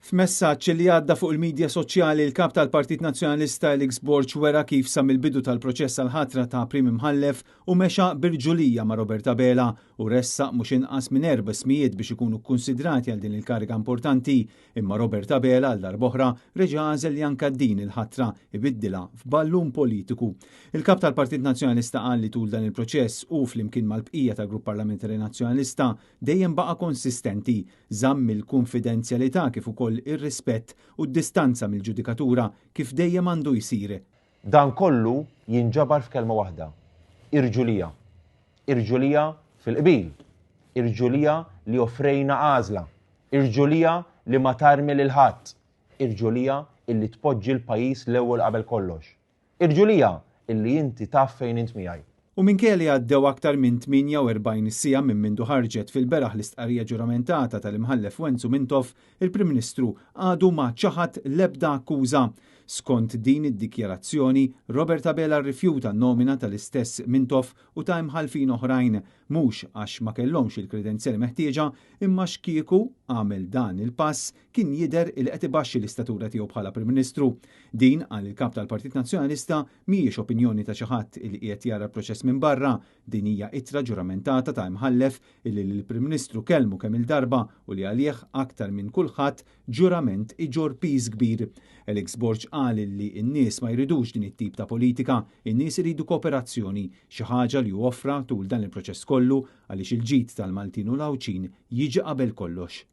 F'messaġġ li għadda fuq il-midja soċjali, il-Kap tal-Partit Nazzjonalista Alex Borg wera kif sa mill-bidu tal-proċess għall-ħatra ta' Prim Imħallef hu mexa b'irġulija ma' Robert Abela u ressaq mhux inqas minn erba' ismijiet biex ikunu kkunsidrati għal din il-kariga importanti. Imma Robert Abela għal darb'oħra reġa' għażel li anke din il-ħatra ibiddilha f'ballun politiku. Il-Kap tal-Partit Nazzjonalista qal li tul dan il-proċess hu flimkien mal-bqija tal-Grupp Parlamentari Nazzjonalista dejjem baqa' konsistenti, żamm il-kunfidenzjalità kif ukoll ir-rispett u d-distanza mill-ġudikatura kif dejjem għandu jsir. Dan kollu jinġabar f'kelma waħda, irġulija. Irġulija fil-qbil. Irġulija li offrejna għażla. Irġulija li ma tarmi lil ħadd. Irġulija illi tpoġġi l-pajjiż l-ewwel qabel kollox. Irġulija illi inti taf fejn int miegħi. U minkejja li għaddew aktar minn 48 siegħa minn mindu ħarġet fil-beraħ l-istqarrija ġuramentata tal-Imħallef Wenzu Mintoff, il-Prim Ministru għadu ma ċaħad l-ebda akkuża. Skont din id-dikjarazzjoni, Robert Abela rrifjuta n-nomina tal-istess Mintoff u ta' imħallfin oħrajn, mhux għax ma kellhomx il-kredenzjali meħtieġa, imma għax kieku għamel dan il-pass kien jidher li qed ibaxxi l-istatura tiegħu bħala Prim Ministru. Din, qal il-Kap tal-Partit Nazzjonalista, mhijiex opinjoni ta' xi ħadd li qiegħed jara l-proċess minn barra, din hija ittra ġuramentata ta' Imħallef illi lill-Prim Ministru kellmu kemm-il darba u li għalih aktar minn kulħadd ġurament iġorr piż kbir. Alex Borg qal illi n-nies ma jridux din it-tip ta' politika, in-nies iridu kooperazzjoni, xi ħaġa li hu offra tul dan il-proċess kollu għaliex il-ġid tal-Maltin u l-Għawdxin jiġi qabel kollox.